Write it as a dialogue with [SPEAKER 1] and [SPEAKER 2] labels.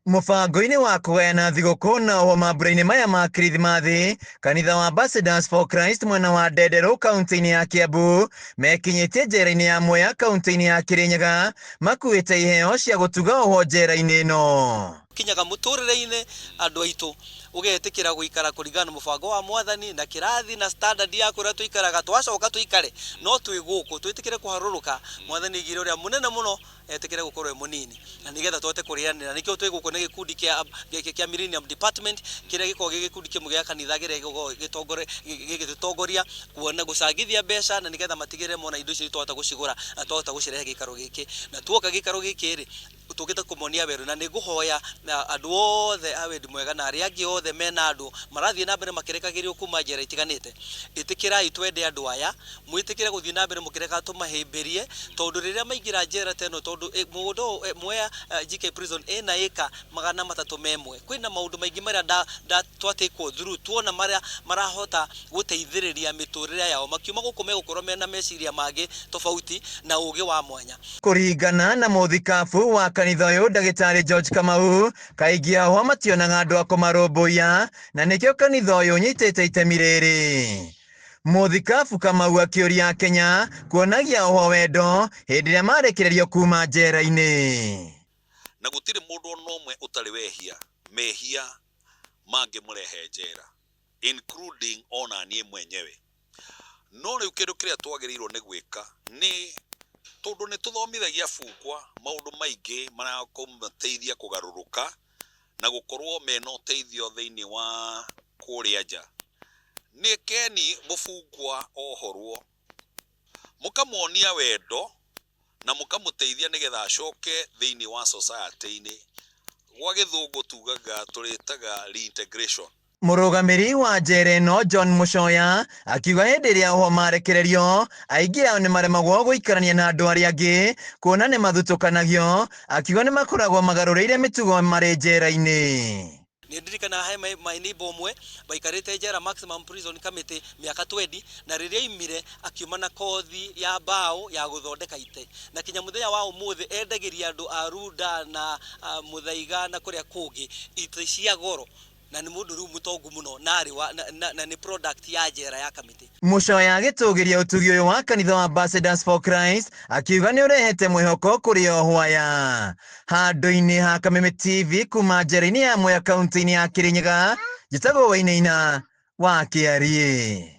[SPEAKER 1] Mũbango-inĩ wa kũgayana thigũkũ na oho mambura-inĩ maya ma Kirithimathi, kanitha wa Ambassadors for Christ mwena wa Ndenderũ kaunti-inĩ ya Kiambu mekinyĩtie njera-inĩ ya Mwea kaunti-inĩ ya Kirinyaga makuĩte iheo cia gũtuga oho njera-inĩ ĩno.
[SPEAKER 2] Kinyaga mũtũrĩre-inĩ andũ aitũ ũgetĩkĩra gũikara kũringana na mũbango wa mwathani na kĩrathi na standard ya kũrĩa tũikaraga, twacoka tũikare no twĩ gũkũ twĩtĩkĩre kũharũrũka. Mwathani aigire ũrĩa mũnene mũno etĩkĩre gũkorwo e mũnini na nĩgetha tũhote kũrĩanĩra. Nĩkĩo twĩ gũkũ na gĩkundi kĩa Millennium Department kĩrĩa gĩkoragwo gĩ gĩkundi kĩmwe gĩa kanitha kĩrĩa gĩkoragwo gĩgĩtũtongoria kuona gũcangithia mbeca na nĩgetha matigĩrĩre mona indo icio twahota gũcigũra na twahota gũcirehe gĩikaro gĩkĩ. Na tuoka gĩikaro gĩkĩ rĩ, tũkĩte kũmonia werũ, na nĩ ngũhoya andũ othe a wendi mwega na arĩa angĩ othe mena andũ marathiĩ na mbere makĩrekagĩrio kuma njera itiganĩte, ĩtĩkĩrai twende andũ aya, mwĩtĩkĩre gũthiĩ na mbere mũkĩrekaga tũmahĩmbĩrie, tondũ rĩrĩa maingĩra njera ta ĩno, tondũ mũgũnda ũyũ Mwea GK Prison ĩna ĩka 301, kwĩna maũndũ maingĩ marĩa twatĩkwo through tuona marĩa marahota gũteithĩrĩria mĩtũrĩre yao. Makiuma gũkũ megũkorwo mena meciria mangĩ tofauti na ũgĩ wa mwanya.
[SPEAKER 1] Kũringana na mũthikabu wa kanitha ũyũ ndagĩtarĩ George Kamau, kaingĩ ao mationaga andũ a kũmarũmbũiya na nĩkĩo kanitha ũyũ ũnyitĩte itemi rĩrĩ. Mũthikabu Kamau akĩũria Akenya kuonagia oho wendo hĩndĩ ĩrĩa marekererio kuma njera-inĩ.
[SPEAKER 3] Na gũtirĩ mũndũ ona ũmwe ũtarĩ wehia mehia mangĩmũrehe njera, including ona niĩ mwenyewe. No rĩu kĩndũ kĩrĩa twagĩrĩirwo nĩ gwĩka nĩ tondũ nĩ tũthomithagia bungwa maũndũ maingĩ marĩa kũmateithia kũgarũrũka na gũkorwo mena ũteithio thĩinĩ wa kũrĩa nja. Nĩ keni mũbungwa ohorwo, mũkamuonia wendo na mũkamũteithia nĩgetha acoke thĩinĩ wa society-inĩ. Gwa gĩthũngũ tugaga tũrĩtaga reintegration.
[SPEAKER 1] Mũrũgamĩrĩri wa njera ĩno John Mũcoya akiuga hĩndĩ ĩrĩa oho marekererio aingĩ ao nĩ maremagwo gũikarania na andũ arĩa angĩ kuona nĩ mathutũkanagio. Akiuga nĩ makoragwo magarũrĩire mĩtugo marĩ njera-inĩ.
[SPEAKER 2] Nĩ ndirikanaga he my neighbor ũmwe waikarĩte njera maximum prison Kamĩtĩ mĩaka 20, na rĩrĩa aimire akiuma na kothi ya mbaũ ya gũthondeka itĩ, na kinya mũthenya wa ũmũthĩ endagĩria andũ a Runda na Mũthaiga na kũrĩa kũngĩ itĩ cia goro, na nĩ mũndũ rĩu mũtongu mũno na arĩ wa, na nĩ product ya njera ya Kamĩtĩ.
[SPEAKER 1] Mũcoya agĩtũgĩria ũtugi ũyũ wa kanitha wa Ambassadors for Christ akiuga nĩ ũrehete mwĩhoko kũrĩ ohwo aya. Handũ-inĩ ha Kameme TV kuma njera-inĩ ya Mwea kaunti-inĩ ya Kirinyaga, njĩtagwo Wainaina wa Kĩariĩ.